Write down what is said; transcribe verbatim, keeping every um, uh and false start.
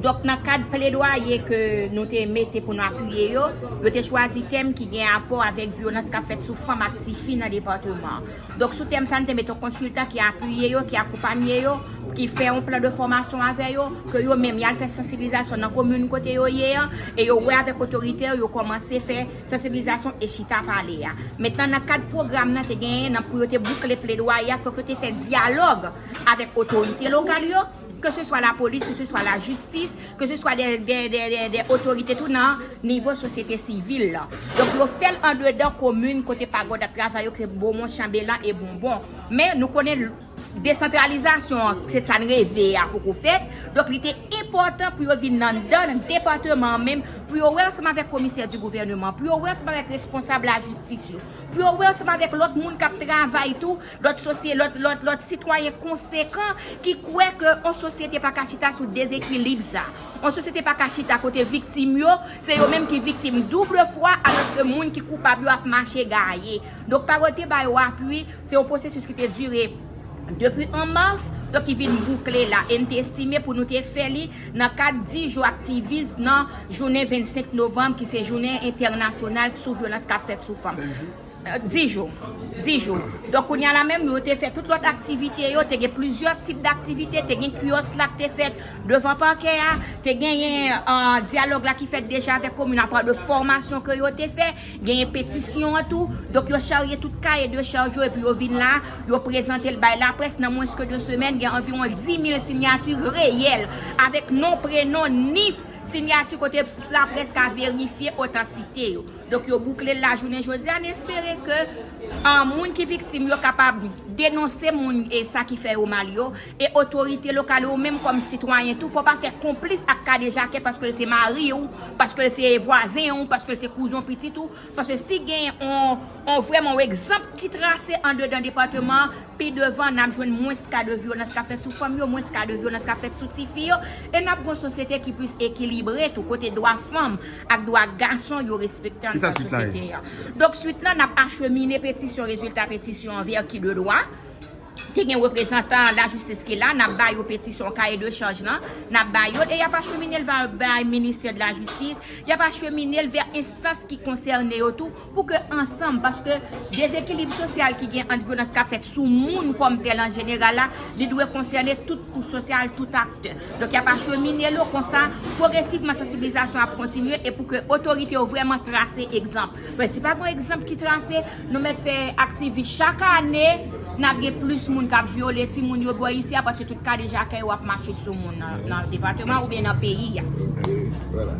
Donk, nan kad pledwaye ke nou te mete pou nou apiye yo, yo te chwazi tèm ki gen rapò avèk vyolans k ap fèt sou fanm ak tifi nan depatman an. Donk, sou tèm sa, nou te mete yon konsiltan ki apiye yo, ki akonpanye yo, ki fè yon plan de fòmasyon avè yo, ke yo menm, y al fè sansibilizasyon nan komin kote yo ye an, e yo wè avèk otorite yo, yo kòmanse fè sansibilizasyon e chita pale a. Mentnan, nan kad pwogram nan te genyen, nan pou yo te boukle pledwaye a, fòk yo te fè dyalòg avèk otorite lokal yo, ke se swa lapolis, ke se swa lajistis, ke se swa de, de, de, de, de otorite tou nan nivo sosyete sivil la. Donk, yo fè l andedan komin kote Pagòd ap travay yo, ke Bomon, Chanbelan e Bonbon. Men nou konnen desantralizasyon an, se sa n reve a poko fèt. Donk, li te enpòtan pou yo vin anndan depatman an menm, pou yo wè ansanm avèk komisè di gouvènman, pou yo wè ansanm avèk responsab lajistis yo, pou yo wè ansanm avèk lòt moun k ap travay tou, lòt sosye-, lòt, lòt, lòt sitwayen konsekan ki kwè ke yon sosyete pa ka chita sou dezekilib sa. Yon sosyete pa ka chita kote viktim yo, se yo menm ki viktim double fwa, alòske moun ki koupab yo ap mache gaye. Donk, Pagòd te ba yo apui, se yon pwosesis ki te dire depi an mas, donk ki vin boukle la. E n te estime pou nou te fè li nan kad dis jou aktivis nan jounen vennsenk novanm, ki se jounen entènasyonal sou vyolans k ap fèt sou fanm. Sèz jou? Eh, dis jou. Dis jou. Donk, kounye a la menm, yo te fè tout lòt aktivite yo, te gen plizyè tip daktivite, te gen kiyòs la k te fèt devan pakè a, te genyen, eh, dyalòg la ki fèt deja avèk komin, apa de fòmasyon ke yo te fè, genyen petisyon an tou. Donk, yo charye tout kaye de chaj yo, epi yo vin la, yo prezante l bay laprès nan mwens ke de semèn, gen anviwon dis mil siyati reyèl, avèk non, prenon, nif, siyati kote laprès ka verifye otansite yo. Donk, yo boukle l la jounen jodi a, n espere ke, ah, moun ki viktim yo kapab denonse moun e sa ki fè yo mal yo, e otorite lokal yo menm kòm sitwayen tou, fò pa fè konplis ak kadejakè paske l se mari w, paske l se vwazen w, paske l se kouzon pitit ou, paske si gen on, on vrèman on egzanp ki trase andedan depatman an, pi devan, n ap jwenn mwens ka de vyolans k ap fèt sou fanm yo, mwens ka de vyolans k ap fèt sou tifi yo, e n ap gen yon sosyete ki plis ekilibre tou, kote dwa fanm ak dwa gason yo respekte anndan sosyete a. Donk, swit lan, n ap achemine petisyon, rezilta petisyon an vè ki de dwa. Te gen reprezantan lajistis ki la, n ap ba yo petisyon kaye de chaj lan, n ap ba yo, e y ap achemine l va bay ministè de lajistis, y ap achemine l vè enstans ki konsène yo tou, pou ke ansanm, paske dezekilib sosyal ki gen ant vyolans k ap fèt sou moun kòm tèl an jeneral la, li dwe konsène tout kouch sosyal, tout aktè. Donk, y ap achemine l konsa, pwogresivman, sansibilizasyon ap kontinye e pou ke otorite yo vrèman trase egzanp. Men si pa gen egzanp ki trase, nou mèt fè aktivis chak ane, n ap gen plis moun k ap vyole timoun yo bò isi a, paske tout kadejakè yo ap mache sou moun nan, nan depatman oubyen nan peyi a. Mèsi. Vwala.